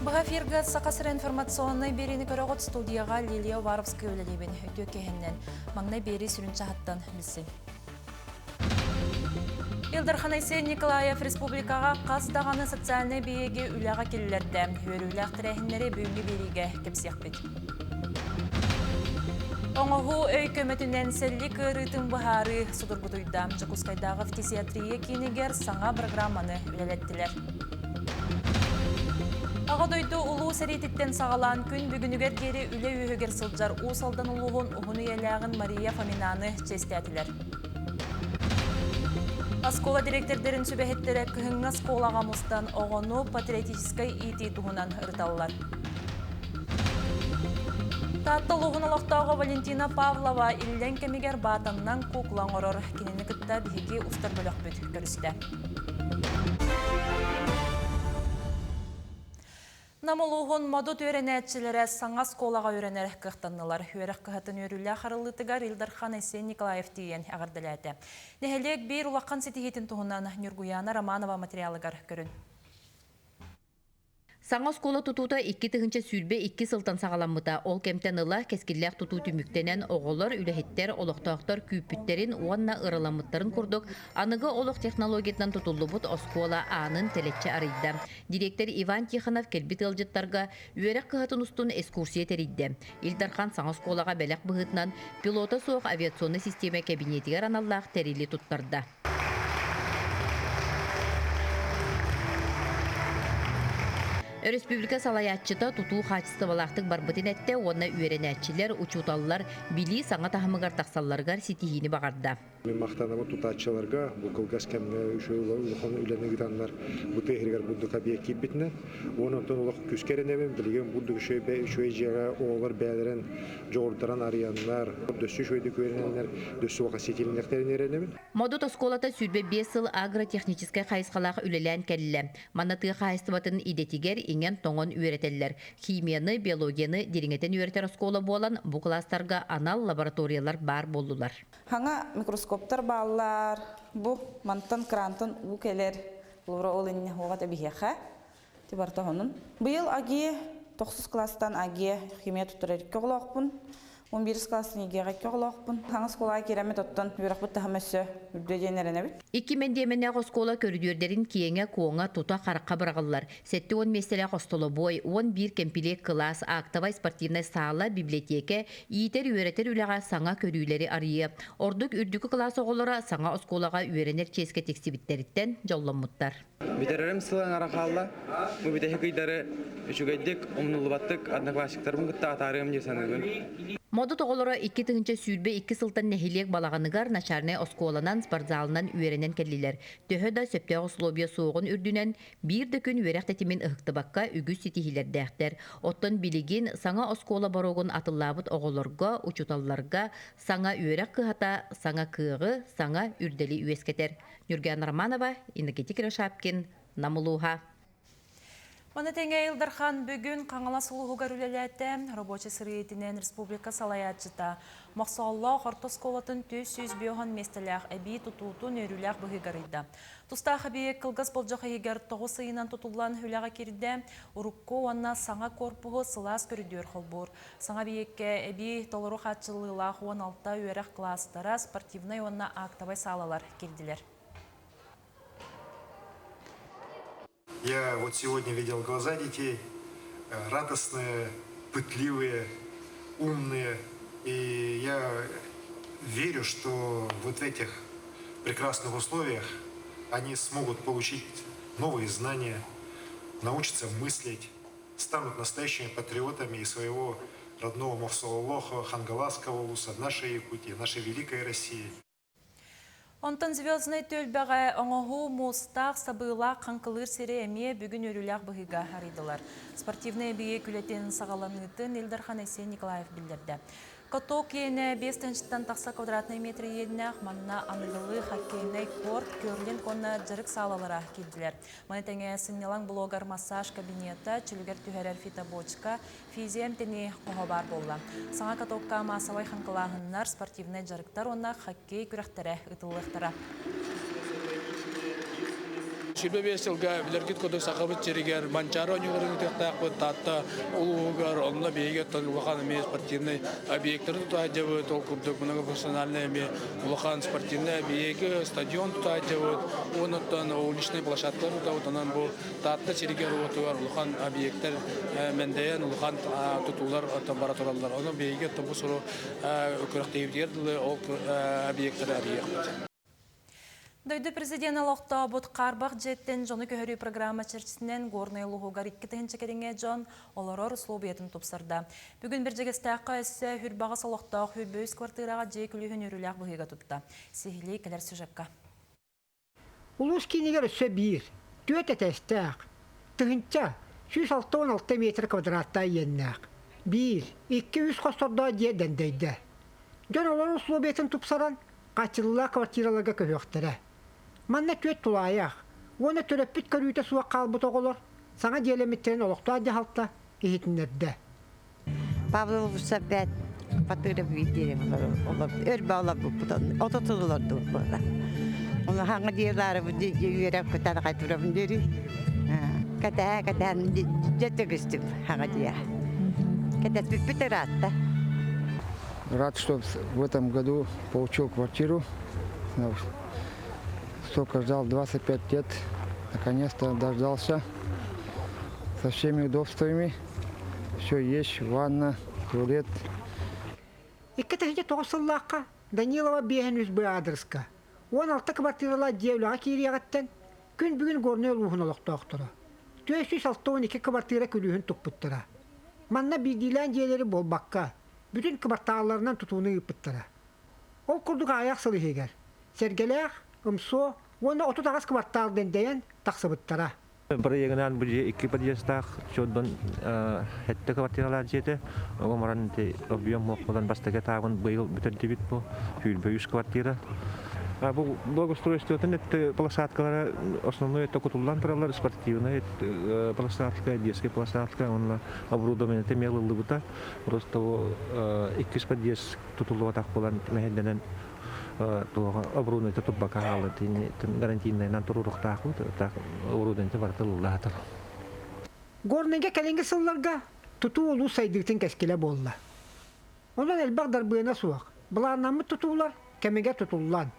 Быһа эфиргэ Саха сирэ информационнай биэриини көрөҕүт студияҕа Лилия Уваровская үлэлиибин. Үтүө киһиннэн. Маҥнай биэрии сүрүн чаһыттан билсин. Ил Дархан Айсен Николаев республикаҕа хас даҕаны социальнай биэги үлэҕэ киллэрдэ. Үөрүүлээх тэрээһиннэри бүгүҥҥү биэриигэ кэпсиэхпит. Оҥоһуу өй көмөтүнэн сэллик ыарыытын быһаарыы судургутуйда. Дьокуускайдааҕы фтизиатрия киинигэр саҥа программаны үлэлэттилэр. Аҕа дойду улуу сэриититтэн саҕалаан күн бүгүнүгэр диэри үлэ үөһүгэр сылдьар Уус Алдан улууһун уһун үйэлээҕин Мария Фоминаны чиэстээтилэр. Оскуола дириэктэрдэрин сүбэһиттэрэ кыһыҥҥы оскуолаҕа мустан оҕону патриотическай иитии туһунан ырыталлар. Таатта улууһун олохтооҕо Валентина Павлова иллэҥ кэмигэр баатаннан кукла оҥорор. Кинини кытта биһиги устар бөлөхпүт көрүстэ. Нам улууһун Модут үөрэнээччилэрэ саҥа оскуолаҕа үөрэнэр кыахтаннылар. Үөрэх кыһатын үөрүүлээх арыллыытыгар Ил Дархан Айсен Николаев тиийэн эҕэрдэлээтэ. Нэһилиэк биир улахан ситиһиитин туһунан Ньургуйаана Романова материалыгар көрүн. Саҥа оскуола тутуута 2022 сылтан саҕаламмыта. Ол кэмтэн ыла кэскиллээх тутуу түмүктэнэн, оҕолор, үлэһиттэр, олохтоохтор күүппүттэрин уонна ырыламмыттарын курдук аныгы олох технологиятынан тутуллубут оскуола аанын тэлэччи арыйда. Дириэктэр Иван Тихонов кэлбит ыалдьыттарга үөрэх кыһатын устун экскурсия тэрийдэ. Ил Дархан саҥа оскуолаҕа бэлэх быһыытынан пилота суох авиационнай систиэмэ кэбиниэтигэр аналлаах тэрили туттарда. Өрөспүүбүлүкэ салайааччыта тутуу хаачыстыбалаахтык барбытын эттэ уонна үөрэнээччилэр, учууталлар билии саҥа таһымыгар тахсалларыгар ситиһиини баҕарда. Мин махтанабын тутааччыларга бу кылгас кэмҥэ үчүгэй улахан үлэни ыытаннар бу тыа иһигэр бурдук объект киирбитинэн. Уонна онтон олох күүскэ эрэнэбин, билигин бурдук үчүгэй үчүгэй дьиэҕэ оҕолор бэйэлэрин дьоҕурдарын арыйаннар, дөссө үчүгэйдик үөрэнэннэр, дөссө улахан ситиһиилэниэхтэрин эрэнэбин. Модут оскуолата 25 сыл агротехническай хайысхалаах үлэлээн кэллэ. Манна тыа хаһаайыстыбатын идэтигэр иҥэн-тоҥон үөрэтэллэр. Химияны, биологияны дириҥэтэн үөрэтэр оскуола буолан, бу кылаастарга анал лабораториялар баар буоллулар. Хаҥа микроскоптар бааллар. Бу мантан крантан уу кэлэр. Лора ол инньэ уоҕа биһиэхэ. Ти барыта онун. Быйыл АГИ тохсус класстан АГИ химия туттарар икки оҕолоохпун. 11 класстан ЕГЭ-ҕэ икки оҕолоохпун. Хаҥас оскуолаҕа киирэммит оттон үөрэхпит таһыма өссө үрдүө диэн эрэнэбит. Икки мэндиэмэннээх оскуола көрүдүөрдэрин киэҥэ-куоҥа тута харахха быраҕыллар. 70 миэстэлээх остолобуой, 11 кэмпилиэк кылаас, актовай спортивнай саала, библиотека, иитэр-үөрэтэр үлэҕэ саҥа көрүүлэри арыйыа. Ордук үрдүкү кылаас оҕолоро саҥа оскуолаҕа үөрэнэр чиэскэ тиксибиттэриттэн дьолломмуттар. Бүтэрэрим сыл аҥара хаалла. Бу бүтэһик ыйдары үчүгэйдик, умнуллубаттык одноклассниктарбын кытта атаарыам дии саныыбын. Модут оҕолоро 2022 сылтан нэһилиэк балаҕаныгар начальнай оскуоланан, спортзалынан үөрэнэн кэллилэр. Төһө да сөптөөх условия суоҕун үрдүнэн, Биир да күн үөрэх тэтимин ыһыктыбакка үгүс ситиһиилэрдээхтэр. Оттон билигин саҥа оскуола боруогун атыллаабыт оҕолорго, учууталларга саҥа үөрэх кыһата саҥа кыаҕы, саҥа үрдэли үөскэтэр. Ньургуяна Романова, Иннокентий Кривошапкин, Нам улууһа. Маны тэҥэ Ил Дархан бүгүн Хаҥалас улууһугар үлэлээтэ. Рабочай сырыы итинэн республика салайааччыта Мохсоҕоллоох орто оскуолатын 450 миэстэлээх эбии тутуутун үөрүүлээх быһыыга арыйда. Тустаах эбийиэк кылгас болдьох иһигэр 9 ыйынан тутуллан үлэҕэ киирдэ. Урукку уонна саҥа корпуһу сылаас көрүдүөр холбуур. Саҥа эбийиэккэ эбии толору хааччыллыылаах 16 үөрэх кылаастара, спортивнай уонна актовай саалалар киирдилэр. Я вот сегодня видел глаза детей, радостные, пытливые, умные. И я верю, что вот в этих прекрасных условиях они смогут получить новые знания, научатся мыслить, станут настоящими патриотами и своего родного Мохсоолоха, Хангаласского улуса, нашей Якутии, нашей великой России. Онтон Звезднай түөлбэҕэ оҥоһуу муустаах, сабыылаах хаҥкылыыр сири эмиэ бүгүн үөрүүлээх быһыыга арыйдылар. Спортивнай эбийиэк үлэтин саҕаланыытын Ил Дархан Айсен Николаев биллэрдэ. Каток иэнэ 5 тыһыынчаттан тахса квадратнай метр иэннээх, манна аныгылыы хоккейнай корт, керлинг уонна дьарык саалалара киирдилэр. Маны тэҥэ сынньалаҥ блогар массаж кабинета, чөлүгэр түһэрэр фитобочка, Физия эмтэнии хоһо баар буолла. Саҥа катокка маассабай хаҥкылааһыннар, спортивнай дьарыктар уонна хоккей күрэхтэрэ ыытыллыахтара. 25 сылга билэргит курдук Сахабыт сиригэр Манчаары оонньууларын ыытыахтаахпыт Таатта улууһугар, онно биһиги оттон улахан эмиэ спортивнай объектары тута сылдьабыт, ол курдук многофункциональнай эмиэ улахан спортивнай объегы, стадион тута сылдьабыт, уонна уличнай площадкалар тутабыт, онон бу Таатта сиригэр-уотугар улахан объектар мэндэйэн улахан тутуулар бара тураллар. Онон биһиги оттон бу сору күрэхтэһиибитигэр дылы ол объектары арыйыахпыт. Дойду президенэ олохтообут хаарбах дьиэттэн дьону көһөрүү программа чэрчитинэн Горнай улууһугар 2 тыһыынча кэриҥэ дьон олорор условиятын тупсарда. Бүгүн Бэрдьигэстээххэ өссө Хүрбаҕас олохтоох 23 квартираҕа дьиэ күлүүһүн үөрүүлээх быһыыга тутта. Сиһилии кэлэр сюжекка. Улуус киинигэр өссө биир, түөрт этээстээх, 1166 метр квадраттаах иэннээх, биир, икки, үс хостордоох дьиэ дэндэйдэ. Дьон олорор условиятын тупсаран, хааччыллыылаах квартираларга көһүөхтэрэ. Манна түөрт тулаайах уонна төрөппүт көрүүтэ суох хаалбыт оҕолор саҥа дьиэлэммиттэрин олохтоох дьаһалта иһитиннэрдэ. Павловса бэт квартира биир өр бааларбыппыт отут олордубут буолла. Оны хаҥа диэлаары үөрэх кытар хайтурабын дири. Кэтээ кэтээн дьэ төгүстүм хаҥа дия. Кэтэспиппит ыраатта. Рад, что в этом году получил квартиру. Столько ждал, 25 лет. Наконец-то дождался. Со всеми удобствами. Все есть, ванна, туалет. 2009 сыллаахха Данилова биэһин үс быаадырыска 16 квартиралаах дьиэ үлэҕэ киириэҕиттэн күн бүгүн Горнай улууһун олохтоохторо 462 квартира күлүүһүн туппуттара. Манна биирдиилээн дьиэлэри буолбакка, бүтүн кыбартаалларынан тутууну ыыппыттара. Ол курдук аҕыйах сыл иһигэр Сэргэлээх, Ымсуо уонна 38 кыбартаал дэндэйэн тахсыбыттара. Бырайыагынан бу дьиэ икки подъездтаах чуодун сэттэ квартиралаах дьиэтэ. Оҕо баран ити объем муох буолан бастакы этабын быйыл бүтэрдибит бу 23 квартира. Бу благоустройствотын өттө площадкалара основной өттө кутуллан тураллар спортивная площадка, детская площадка, уонна оборудование эмиэ ылыллыбыта. Просто иккис подъезд тутуллубатах буолан мэһэйдэнэн оборудование турбакка хаалла гарантийнайынан туруруохтаахпыт оборудование барыта ылыллаатар. Горнайга кэлиҥҥи сылларга тутуу улуус сайдыытын кэскилэ буолла. Онон элбэх дарбыана суох, былааннаммыт тутуулар кэмигэр тутуллан,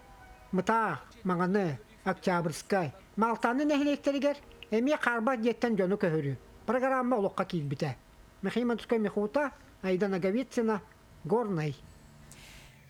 Мытаах, Маҥаны, Октябрьскай, Маалтааны нэһилиэктэригэр эмиэ хаарбах дьиэттэн дьону көһөрүү программа олоххо киирбитэ. Михаил Мацкой Михута, Аида Ноговицына, Горнай.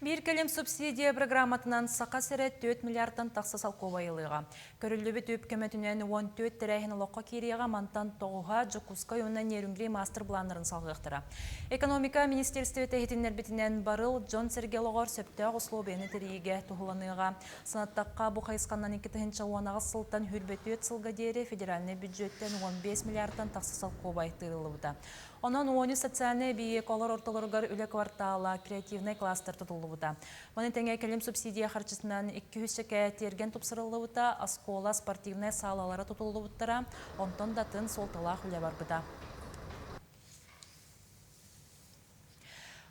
Биир кэлим субсидия программатынан Саха сирэ 4 миллиардтан тахса солкуобай ылыаҕа. Көрүллүбүт үп көмөтүнэн 14 тэрээһин олоххо киириэҕэ, мантан тоҕуһа Дьокуускай уонна Нерюнгри мастер-планнарын салҕыахтара. Экономика министерствота иһитиннэрбитинэн барыл дьон-сэргэ олоҕор сөптөөх условияны тэрийиигэ туһуланыаҕа. Санаттахха, бу хайысханан 2018 сылтан 24 сылга диэри федеральнай бюджеттэн 15 миллиардтан тахса солкуобай тыырыллыбыта. Онон уонү социальнай эбийиэк олор ортолоругар үлэ квартала, креативнай кластер тутуллубута. Маны тэҥэ кэлим субсидия харчытынан 200 чэкэ тиэргэн тупсарыллыбыта, оскуола спортивнай саалалара тутуллубуттара, онтон да атын суолталаах үлэ барбыта.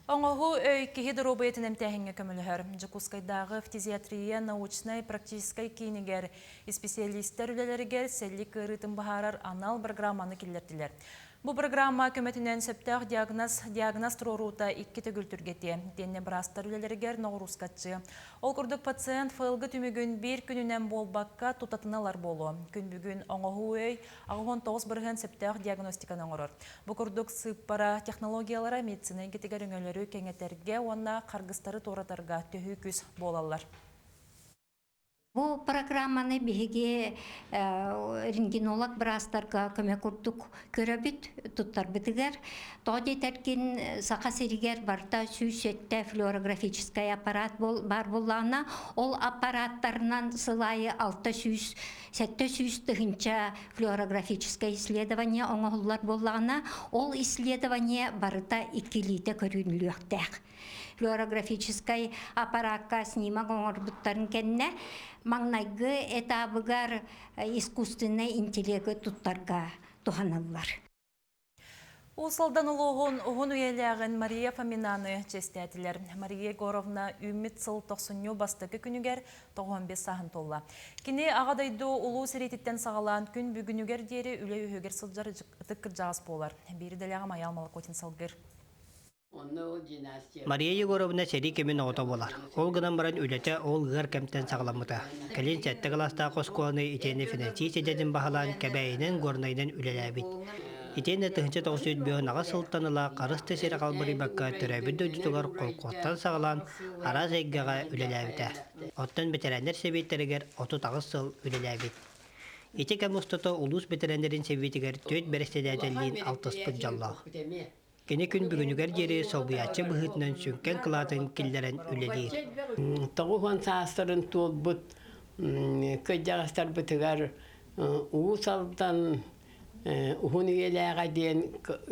Оҥоһуу өй киһи доруобуйатын эмтээһиҥҥэ көмөлөһөр. Дьокуускайдааҕы фтизиатрия научнай-практическай киинигэр исписэлиистэр үлэлэригэр сэллик ыарыытын быһаарар анал программаны киллэрдилэр. Бу программа көмөтүнэн сөптөөх диагноз, диагноз туруоруута икки төгүл түргэтиэ. Итиэннэ быраастар үлэлэригэр ноҕуруускаччы. Ол курдук пациент ФЛГ түмүгүн биир күнүнэн буолбакка тутатына ылар буолуо. Күн бүгүн оҥоһуу өй 89% сөптөөх диагностиканы оҥорор. Бу курдук сыыппара технологиялара медицина эйгэтигэр өҥөлөрү кэҥэтэргэ уонна харгыстары туоратарга төһүү күүс буолаллар. Бу программаны биһиги рентгенолог быраастарга көмө курдук көрөбүт туттарбытыгар. Тоҕо диэтэргин Саха сиригэр барыта 107 флюорографическай аппарат баар буоллаҕына, ол аппараттарынан сыл аайы 600 700 тыһыынча флюорографическое исследование оҥоһуллар буоллаҕына, ол исследование барыта иккилиитэ көрүллүөхтээх. Флюорографическай аппараакка снимок оҥорбуттарын кэннэ маҥнайгы этабыгар искусственнай интеллеги туттарга туһаныллар. Уус Алдан улууһун уһун үйэлээҕин Мария Фоминаны чиэстээтилэр. Мария Егоровна үүммүт сыл тохсунньу бастакы күнүгэр 95 сааһын туолла. Кини Аҕа дойду улуу сэриититтэн саҕалаан күн бүгүнүгэр диэри үлэ үһүгэр сылдьар ытык кырдьаҕас буолар. Биир идэлээҕим Айаал Молокотин салгыыр. Мария Егоровна сэрии кэмин оҕото буолар. Ол гынан баран үлэтэ ол ыар кэмтэн саҕаламмыта. Кэлин сэттэ кылаастаах оскуоланы итиэннэ финансист идэтин баһылаан Кэбээйинэн, Горнайынан үлэлээбит. Итиэннэ 1958 сылтан ыла харыс да сири халбарыйбакка төрөөбүт дойдутугар холкуостан саҕалаан араас эйгэҕэ үлэлээбитэ. Оттон бэтэрээннэр сэбиэттэригэр 38 сыл үлэлээбит. Ити кэм устата улуус бэтэрээннэрин сэбиэтигэр түөрт бэрэссэдээтэллиин алтыспыт дьоллоох. Кини күн бүгүнүгэр диэри солбуйааччы быһыытынан сүҥкэн кылаатын киллэрэн үлэлиир. 90 саастарын туолбут кырдьаҕастарбытыгар Уус Алдан уһун үйэлээҕэ диэн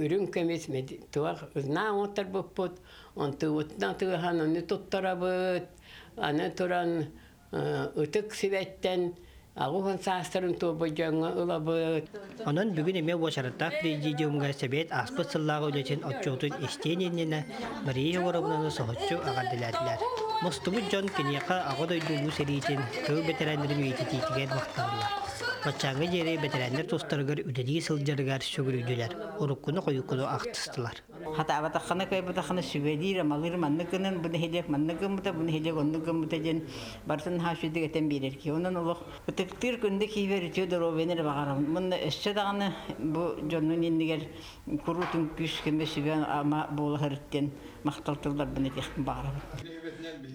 үрүҥ көмүс туох знаа оҥотторбуппут, онтубутун атыыһан ону туттарабыт, аны туран ытык сүбэттэн 80 саастарын туолбут дьоҥҥо ылабыт. Онон бүгүн эмиэ уочараттаах президиумҥа сэбиэт ааспыт сыллааҕы үлэтин отчуотун истиэн иннинэ Мария Егоровнаны соһуччу эҕэрдэлээтилэр. Мустубут дьон киниэхэ Аҕа дойду Улуу сэриитин, тыыл бэтэрээннэрин үйэтитиитигэр махтаннылар. Баччааҥҥа диэри бэтэрээннэр тустарыгар үлэлии сылдьарыгар сүгүрүйдүлэр, уруккуну-хойуккуну ахтыстылар. Хатаабатаххына, кыайбатаххына сүбэлиир, амалыыр маннык гынан, бу нэһилиэк маннык гыммыта, бу нэһилиэк оннук гыммыта диэн барытын наһаа үчүгэйдик этэн биэрэр киһи. Онон олох ытыктыыр күндү киһибэр үтүө доруобуйаны эрэ баҕарабын. Мунна өссө даҕаны бу дьоннун иннигэр куруутун күүс-көмө сүбэ-ама буола сырыт диэн махтал тылларбын этиэхпин баҕарабын.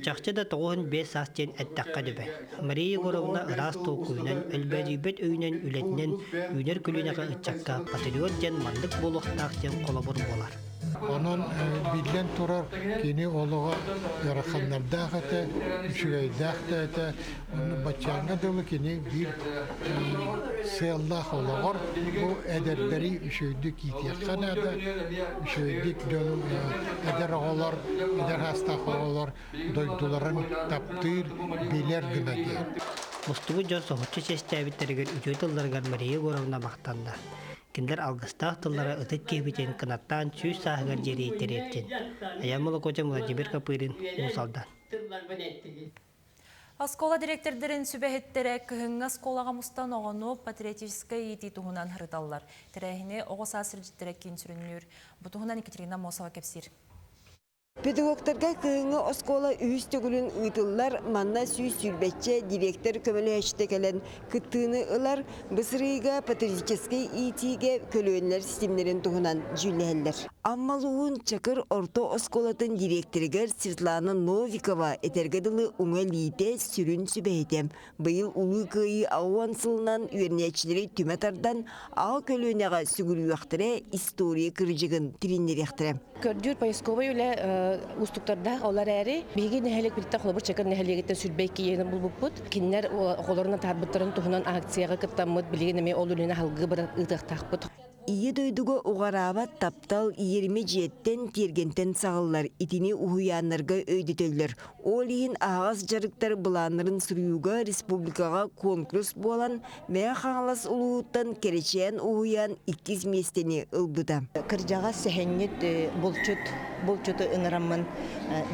Чахчы да 95 саас диэн эттэххэ дөбөҥ. Мария Егоровна ыраас толкуйунан, өлбөөдүйбэт өйүнэн үлэтинэн үүнэр көлүөнэҕэ ыччакка патриот диэн маннык буолуохтаах диэн холобур буолар. Онон биллэн турар кини олоҕо ыараханнардаах этэ, үчүгэйдээх да этэ. Онно баччааҥҥа дылы кини биир сыаллаах олоҕор бу эдэрдэри үчүгэйдик иитиэххэ наада, үчүгэйдик дьону эдэр оҕолор, эдэр саастаах оҕолор дойдуларын таптыыр, билэр гына диэн. Мустубут дьон соһуччу чиэстээбиттэригэр үтүө тылларыгар Мария Егоровна махтанна. Кинилэр алгыстаах тыллара ытык киһибитин кынаттаан 100 сааһыгар диэри тириэртин. Айан Молокотин Владимир Копырин, Уус Алдан. Оскуола дириэктэрдэрин сүбэһиттэрэ кыһыҥҥы оскуолаҕа мустан оҕону патриотическай иитии туһунан ырыталлар. Тэрээһини оҕо саас сирдьиттэрэ киин сүрүннүүр. Бу туһунан Екатерина Аммосова кэпсиир. Педагогтарга кыһыҥҥы оскуола үһүс төгүлүн ыытыллар, манна 120-чэ дириэктэр көмөлөһөөччүтэ кэлэн кыттыыны ылар, бу сырыыга патриотическай иитиигэ көлүөнэлэр ситимнэрин туһунан дьүүллэһэллэр. Амма улууһун Чакыр орто оскуолатын дириэктэригэр Светлана Новикова этэргэ дылы уҥа илиитэ сүрүн сүбэһитэ. Быйыл Улуу Кыайыы 80 сылынан үөрэнээччилэри түмэ тардан, аҕа көлүөнэҕэ сүгүрүйүөхтэрэ, история кырдьыгын тилиннэриэхтэрэ. Көрдүүр поисковай үлэ уустуктардаах, ол эрээри биһиги нэһилиэкпититтэн холобур Чакыр нэһилиэгиттэн 22 булбуппут. Кинилэр оҕолорун атаарбыттарын туһунан акцияҕа кыттаммыт, билигин эмиэ ол үлэни аһылгы ыытыахтаахпыт. Ийэ дойдуга уҕараабат таптал иэримэ дьиэттэн, тиэргэнтэн саҕыллар, итини уһуйааннарга өйдөтөллөр. Ол иһин аһаҕас дьарыктар былааннарын суруйууга республикаҕа конкурс буолан, Мэҥэ Хаҥалас улууһуттан Кэрэчээн уһуйаан иккис миэстэни ылбыта. Кырдьаҕас сэһэнньит булчут булчуту ыҥыраммын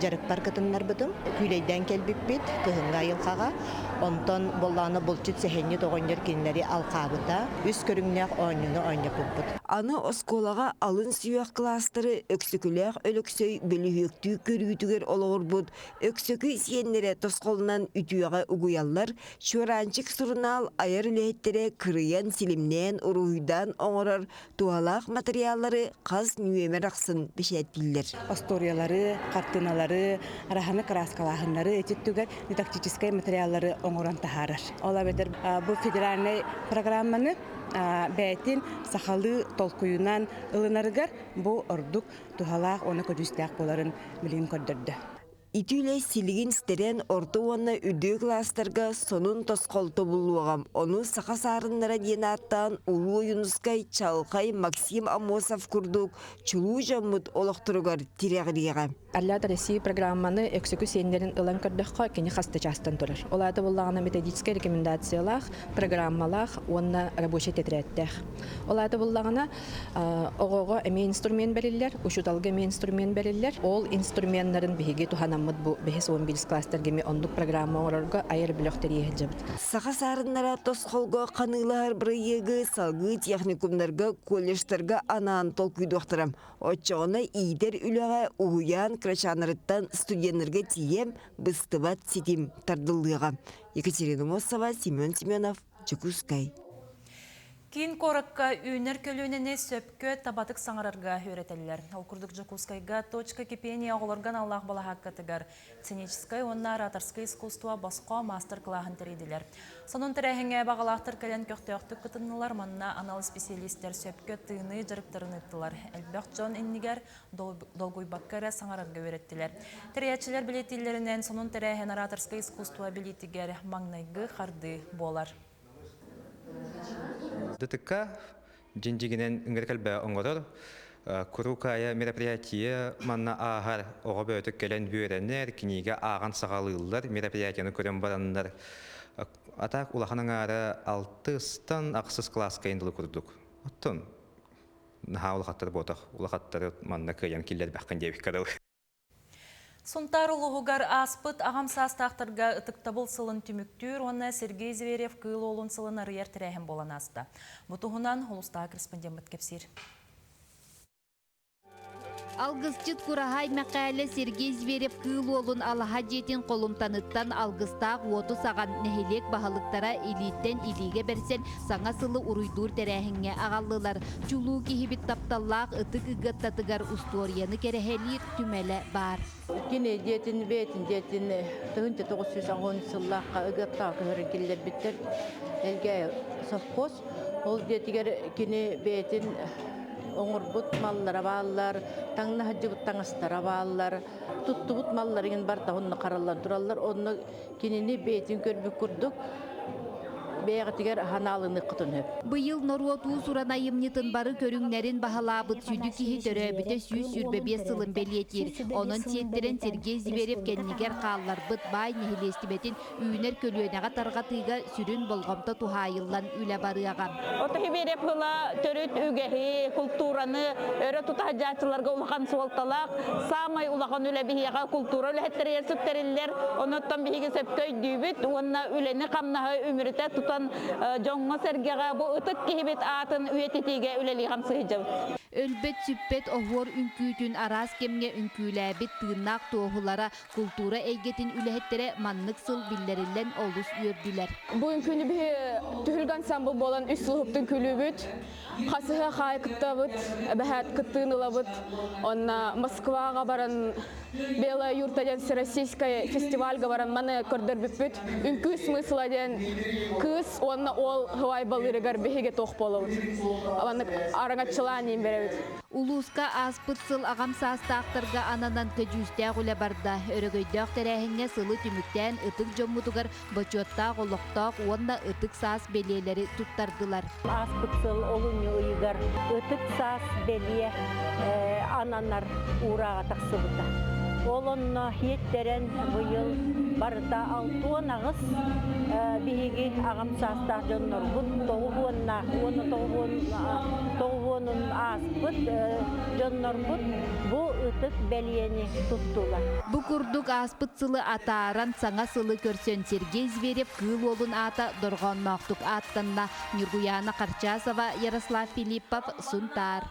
дьарыкпар кытыннарбытым. Күүлэйдээн кэлбиппит кыһыҥҥы айылҕаҕа. Онтон буоллаҕына булчут сэһэнньит оҕонньор кинилэри алҕаабыта. Үс көрүҥнээх оонньууну оонньоппуппут. Аны оскуолаҕа алын сүһүөх кылаастары Өксөкүлээх Өлөксөй бөлүһүөктүү көрүүтүгэр олоҕурбут Өксөкү сиэннэрэ тосхолунан үтүөҕэ угуйаллар, Чуораанчык сурунаал айар үлэһиттэрэ кырыйан, силимнээн, уруһуйдаан оҥорор туһалаах матырыйааллары хас нүөмэр ахсын бэчээттииллэр. Остуоруйалары, хартыыналары, араһаны кырааскалааһыннары ити өттүгэр дидактическай материаллары оҥорон таһаарар. Ол эбэтэр бу федеральнай программаны бэйэтин сахалыы толкуйунан ылынарыгар бу ордук туһалаах уонна көдьүүстээх буоларын билигин көрдөрдө. Ити үлэ силигин ситэрэн орто уонна үрдүкү кылаастарга сонун тосхол тобуллуоҕа. Ону саха саарыннара диэн ааттаан Улуу Ойуунускай, Чалхай, Максим Аммосов курдук чулуу дьоммут олохторугар тирэҕириэҕэ. Орлята России программаны өксөкү сиэннэрин ылан көрдөххө, кини хас да чаастан турар. Ол аата буоллаҕына методическай рекомендациялаах, программалаах уонна рабочай тэтэрээттээх. Ол аата буоллаҕына оҕоҕо эмиэ инструмент бэриллэр, учууталга эмиэ инструмент бэриллэр. Ол инструменнарын биһиги туһанаммыт бу 5-11 класстарга эмиэ оннук программа оҥорорго айар бөлөх тэрийэ сылдьабыт. Саха саарыннара тосхолго ханыылаһар бырайыагы салгыы техникумнарга, колледжтарга анаан толкуйдуохтара. Оччоҕуна иитэр үлэҕэ уһуйаан кырачааннарыттан студеннарга тиийэн быстыбат ситим тардыллыаҕа. Екатерина Мосова, Семен Семенов, Дьокуускай. Киин куоракка үүнэр көлүөнэни сөпкө табатык саҥарарга үөрэтэллэр. Ол курдук Дьокуускайга «Точка кипения» оҕолорго аналлаах балаһааккатыгар сценическай уонна ораторскай искусство босхо маастар-кылааһын тэрийдилэр. Сонун тэрээһиҥҥэ баҕалаахтар кэлэн көхтөөхтүк кытыннылар, манна анал исписэлиистэр сөпкө тыыныы дьарыктарын ыыттылар. Элбэх дьон иннигэр долгуйбакка эрэ саҥарарга үөрэттилэр. Тэрийээччилэр бэлиэтииллэринэн, сонун тэрээһин ораторскай искусство билиитигэр маҥнайгы хардыы буолар. ДТК дьиҥ-дьиҥинэн ыҥырык элбэҕи оҥорор. Куруук аайы мероприятие манна ааһар, оҕо бөҕөтө кэлэн үөрэнэр, кинигэ ааҕан саҕалыыллар, мероприятиены көрөн бараннар. А так улахан аҥаара алтыстан ахсыс кылааска дылы курдук. Оттон наһаа улахаттар буотах, улахаттары манна кыайан киллэрбэххин диэбиккэ дылы. Сунтаар улууһугар ааспыт аҕам саастаахтарга ытыктабыл сылын түмүктүүр уонна Сергей Зверев Кыыл Уолун сылын арыйар тэрээһин буолан ааста. Бу туһунан улуустааҕы корреспондеммыт кэпсиир. Алгысчыт Кураһай Мэхээлэ Сергей Зверев Кыыл Уолун алаһа дьиэтин холумтаныттан алгыстаах уоту саҕан нэһилиэк баһылыктара илииттэн илиигэ бэрсэн саҥа сылы уруйдуур тэрээһиҥҥэ аҕаллылар. Чулуу киһибит тапталлаах ытык Ыгыаттатыгар устуоруйаны кэрэһэлиир түмэлэ баар. Кини дьиэтин бэйэтин дьиэтин 1990 сыллаахха Ыгыаттаҕа көһөрөн киллэрбиттэр. Элгээйи совхоз. Ол дьиэтигэр кини бэйэтин оҥорбут маллара бааллар, таҥна сылдьыбыт таҥастара бааллар, туттубут малларын барыта онно хараллан тураллар. Онно кинини бэйэтин көрбүт курдук бэйэҕитигэр ханаалыныаххытын сөп. Быйыл норуот уус-уран айымньытын бары көрүҥнэрин баһылаабыт сүдү киһи төрөөбүтэ 125 сылын бэлиэтиир. Онон сиэттэрэн Сергей Зверев кэннигэр хаалларбыт баай нэһилиэстибэтин үүнэр көлүөнэҕэ тарҕатыыга сүрүн болҕомто туһаайыллан үлэ барыаҕа. Отохибиэрэп ыла төрүт үгэһи, култуураны өрө тута сылдьааччыларга улахан суолталаах, саамай улахан үлэ биһиэхэ култуура үлэһиттэригэр сүктэриллэр. Онуттан биһиги сөпкө өйдүүбүт уонна үлэни-хамнаһы үмүрүтэ тутан дьоҥҥо-сэргэҕэ бу ытык киһибит аатын үйэтитиигэ үлэлии-хамсыы сылдьабыт. Өлбөт-сүппэт оһуор үҥкүүтүн араас кэмҥэ үҥкүүлээбит тыыннаах туоһулара, култуура эйгэтин үлэһиттэрэ маннык сыл биллэриллэн олус үөрдүлэр. Бу үҥкүүнү биһи түһүлгэ ансамбл буолан үс сыл уһуктун күлүүбүт. Хасыһа хаай кыттабыт, эбэһээт кыттыын ылабыт. Онно Москваҕа баран Белая юрта диэн всероссийскай фестивальга баран маны көрдөрбүппүт. Үҥкүү смысла диэн кыыс уонна уол һыбайбалыырыгар биһиги туох буолабыт. Маннык араҥаччылаан иин беребит. Улууска ааспыт сыл аҕам саастаахтарга ананан көдьүүстээх үлэ барда. Өрөгөйдөөх тэрээһиҥҥэ сылы түмүктээн ытык дьоммутугар бочуоттаах олохтоох уонна ытык саас бэлиэлэри туттардылар. Ааспыт сыл олунньу ыйыгар ытык саас бэлиэ ананар уурааҕа тахсыбыта. Ол онно иэттэрэн быйыл барыта 68 биһиги аҕам саастаах дьоннорбут тоҕуһуоннаах уонна тоҕуһуонун ааспыт дьоннорбут бу ытык бэлиэни туттулар. Бу курдук ааспыт сылы атааран, саҥа сылы көрсөн Сергей Зверев Кыыл Уолун аата дорҕоонноохтук ааттанна. Ньургуйаана Харчасова, Ярослав Филиппов, Сунтаар.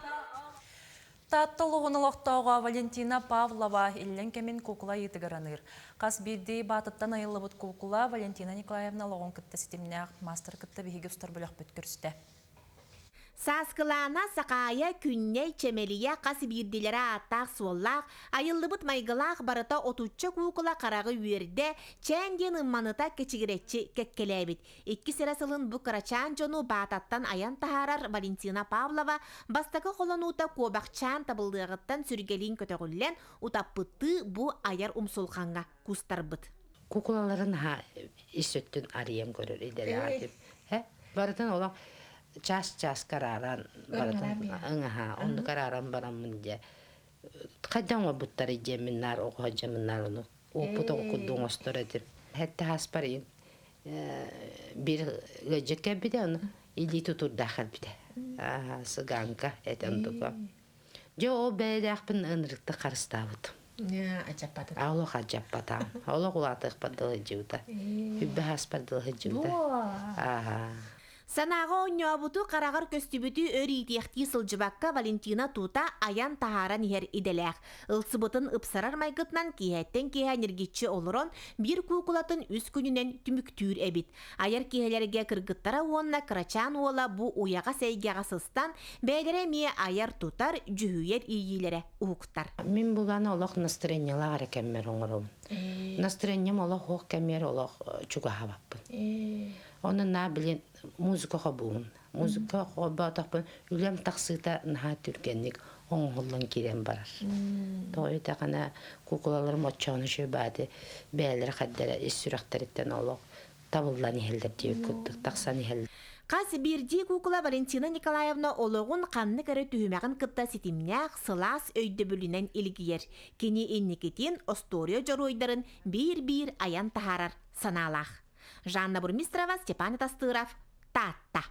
Таатта улууһун олохтооҕо Валентина Павлова иллэҥ кэмин куукула ыйыытыгар аныыр. Хас биирдии баатыттан айыллыбыт куукула Валентина Николаевна олоҕун кытта ситимнээх маастар кытта биһиги устар бөлөхпүт көрүстэ. Сааскылаана, Сахаайа, Күннэй, Чэмэлийэ хас биирдилэрэ ааттаах-суоллаах, айыллыбыт майгылаах барыта отучча куукула хараҕы үөрдэ, чээн диэн ымманыта кэчигирэччи кэккэлээбит. Иккис эрэ сылын бу кырачаан дьону баататтан айан таһаарар Валентина Павлова бастакы холонуута куобахчаан табыллыаҕыттан сүргэлиин көтөҕүллэн, утаппыттыы бу айар умсулҕаҥҥа кустарбыт. Куукулаларын ис өттүн арыйан көрөр идэлээх Барытын олох час-час карааран барытын ыҥаһа оннук карааран бараммын дьэ хайдах оҥорбуттарый диэммин наар оҕо дьэммин наар ону уоппут оҕо курдук оҥостор этим. Хэттэ хаспар биир ыалдьыт кэлбитэ ону илии тутурдаах кэлбитэ. Сыганка этэ онтука. Дьэ ол бэйэлээхпин ынырыктык харыстаабытым. Ачаппатым. Олох ачаппатам. Олох улаатыахпар дылы сылдьыбыта. Үббэ хаспар дылы сылдьыбыта. Ааха. Санааҕа оонньообуту, хараҕар көстүбүтү өр иитиэхтии сылдьыбакка Валентина тута айан таһааран иһэр идэлээх. Ылсыбытын ыпсарар майгытынан киэһэттэн киэһэ ньиргиччи олорон, биир куукулатын үс күнүнэн түмүктүүр эбит. Айар киэһэлэргэ кыргыттара уонна кырачаан уола бу уйаҕас эйгэҕэ сыстан, бэйэлэрэ эмиэ айар-тутар, дьүһүйэр иэйиилэрэ уһуктар. Мин булан олох настроениелаах эрэ кэммэр оҥоробун. Настроением олох суох кэммэр олох чугаһаабаппын. Онон наа билин музыка хобуун. Музыка холбоотохпун үлэм тахсыыта наһаа түргэнник оҥоһуллан киирэн барар. Тоҕо диэтэххинэ куукулаларым оччоҕуна үчүгэй баады бэйэлэрэ хайдара ис сүрэхтэриттэн олох табыллан иһэллэр диэбит курдук тахсан иһэллэр. Хас биирдии куукула Валентина Николаевна олоҕун ханнык эрэ түһүмэҕин кытта ситимнээх сылаас өйдөбүлүнэн илгийэр. Кини инникитин остуоруйа дьоруойдарын биир-биир айан таһаарар санаалаах. Жанна Бурмистрова, Степан Атастыров, Таатта.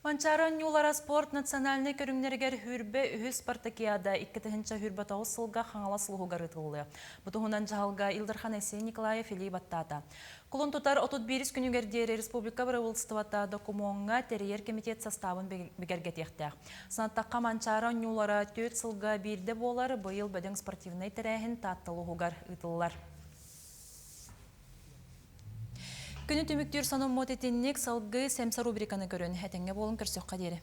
Манчаары оонньуулара спорт национальнай көрүҥнэригэр хүрбэ үһүс спартакиада 2029 сылга Хаҥалас улууһугар ыытыллыа. Бу туһунан дьаһалга Ил Дархан Айсен Николаев илии баттаата. Кулун тутар 31 күнүгэр диэри республика бырабыыталыстыбата докумуоҥҥа тэрийэр комитет састаабын бигэргэтиэхтээх. Санаттахха Манчаары оонньуулара түөрт сылга биирдэ буолар, быйыл бөдөҥ спортивнай тэрээһин Таатта улууһугар ыытыллар. Күнү түмүктүүр сонуммут итинник салгыы сэмсэ рубриканы көрөн, этэҥҥэ буолун көрсөххө диэри.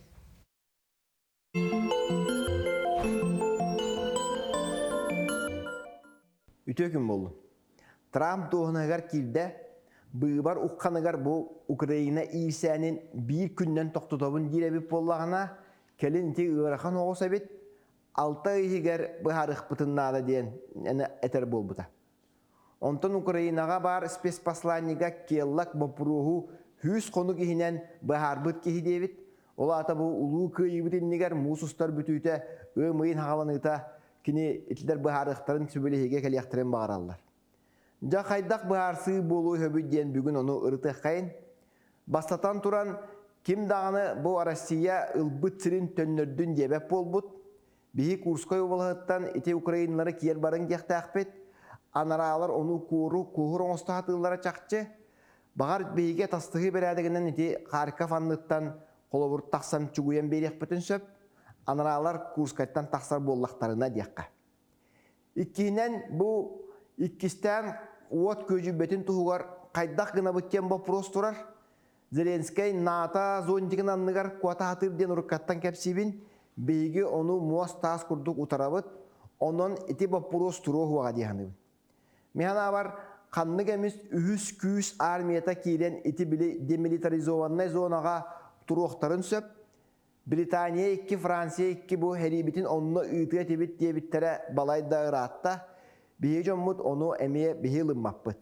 Үтүө күн буоллун. Трамп дуоһунаһыгар киирдэ, быыбар ухханыгар бу Украина иирсээнин биир күннэн тохтотобун диир эбит буоллаҕына, кэлин ити ыарахан оҕус эбит, алта ый иһигэр быһаарыахпытын наада диэн этэр буолбута. Онтон Украинаҕа баар спецпосланнига Келлак боппуруоһу сүүс хонук иһинэн быһаарбыт киһи диэбит. Ол аата бу Улуу Кыайыыбыт иннигэр муус устар бүтүүтэ ыам ыйын хаҕаланыыта кини итилэр быһаарыахтарын сүбэлэһиигэ кэлиэхтэрин баҕараллар. Дьэ хайдах быһаарсыы буолуо үһүбүт диэн бүгүн ону ырытыаххайын. Бастатан туран, ким даҕаны бу Россия ылбыт сирин төннөрдүн диэбэт буолбут. Биһи Курскай уобалаһыттан ити украиналары киэр барыҥ диэхтээхпит. Анараалар ону куору куоһур оҥосто сатыыллара чахчы. Баҕар биһиги атастаһыы бэрээдэгинэн ити Харьков анныттан холобур тахсан чугуйан биэриэхпитин сөп. Анараалар Курскайтан тахсар буоллахтарына диэххэ. Иккиһинэн бу иккистээн уот күөдьүйбэтин туһугар хайдах гынабыт диэн боппуруос турар. Зеленскэй НАТО зонтигын анныгар куотаһатыыр диэн уруккаттан кэпсиибин. Биһиги ону муос-таас курдук утарабыт. Онон ити боппуруос туруо суоҕа дии саныыбын. Мин санаабар, ханнык эмис үһүс күүс армията киирэн ити били демилитаризованнай зонаҕа туруохтарын сөп. Британия икки, Франция икки бу сэриибитин онно ыытыа этибит диэбиттэрэ балайда ыраатта. Биһиги дьоммут ону эмиэ биһи ылыммаппыт.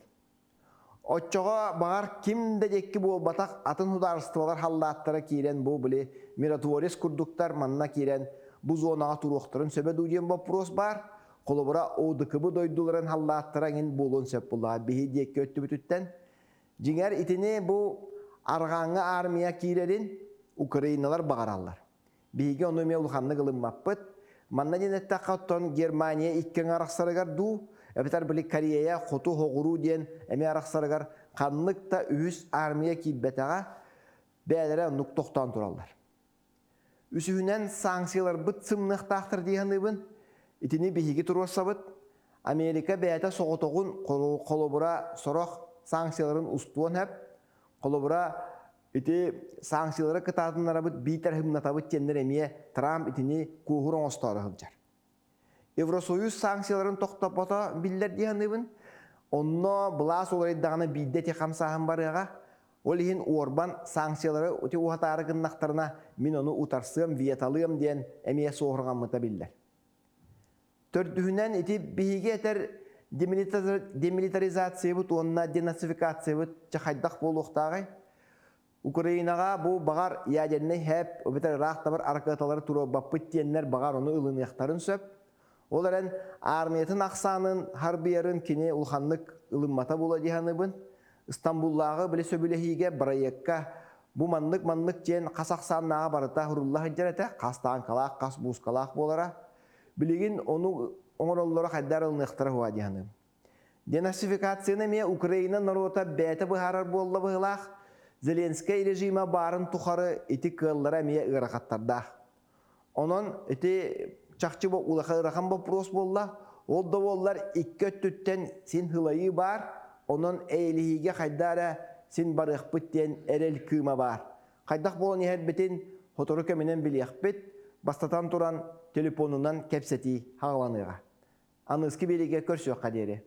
Оччоҕо баҕар ким да диэки буолбатах атын судаарыстыбалар халлааттара киирэн бу били миротворец курдуктар манна киирэн бу зонаҕа туруохтарын сөбө дуу диэн боппуруос баар. Холобура ОДКБ дойдуларын халлааттара эҥин буолуон сөп буоллаҕа биһи диэки өттүбүтүттэн. Дьиҥэр итини бу арҕааҥҥы армия киирэрин украиналар баҕараллар. Биһиги ону эмиэ улаханнык ылыммаппыт. Манна диэн эттэххэ, оттон Германия икки аҥы арахсарыгар дуу, эбэтэр били Корея хоту-соҕуруу диэн эмиэ арахсарыгар ханнык да үһүс армия киирбэтэҕэ, бэйэлэрэ оннук тохтоон тураллар. Үсүһүнэн, санкцияларбыт сымныахтаахтар дии саныыбын. Итини биһиги туруорсабыт. Америка бэйэтэ соҕотоҕун холобура сорох санкцияларын устуон сөп. Холобура, Ити санкциялары кытаатыннарабыт биитэр хымнатабыт диэннэр эмиэ Трамп итини куоһур оҥостоору сылдьар. Евросоюз санкцияларын тохтоппото биллэр дии саныыбын. Онно былаас уларыйдаҕына биирдэ ити хамсааһын барыаҕа. Ол иһин Орбан санкциялары ити уһатаары гыннахтарына мин ону утарсыам, веталыам диэн эмиэ суоһурҕаммыта биллэр. Төрдүһүнэн ити биһиги этэр демилитаризациябыт уонна денацификациябыт чэ хайдах буолуохтааҕый? Украинаҕа бу баҕар ядернай ХЭП эбэтэр ыраах табар аракыаталары туруорбаппыт диэннэр баҕар ону ылыныахтарын сөп. Ол эрэн армиятын ахсаанын харбыйарын кини улаханнык ылыммата буола дии саныыбын. Стамбуллааҕы били сөбүлэһиигэ бырайыакка бу маннык-маннык диэн хас ахсааннааҕа барыта сурулла сылдьар этэ, хас тааҥкалаах, хас буускалаах буолара. Билигин ону оҥороллоро хайдах ылыныахтара уһуа дии саныыбын. Денацификацияны эмиэ Украина норуота бэйэтэ быһаарар буолла быһыылаах. Зеленскэй режима баарын тухары ити кыаллара эмиэ ыарахаттардаах. Онон ити чахчы улахан ыарахан боппуруос буолла. Ол да буоллар икки өттүттэн син хылайыы баар. Онон эйэлиһиигэ хайда эрэ син барыахпыт диэн эрэл кыыма баар. Хайдах буолан иһэрбитин сотору кэминэн билиэхпит. Бастатан туран телефонунан кэпсэтии хаҕаланыаҕа. Аныгыскы биэриигэ көрсүөххэ диэри.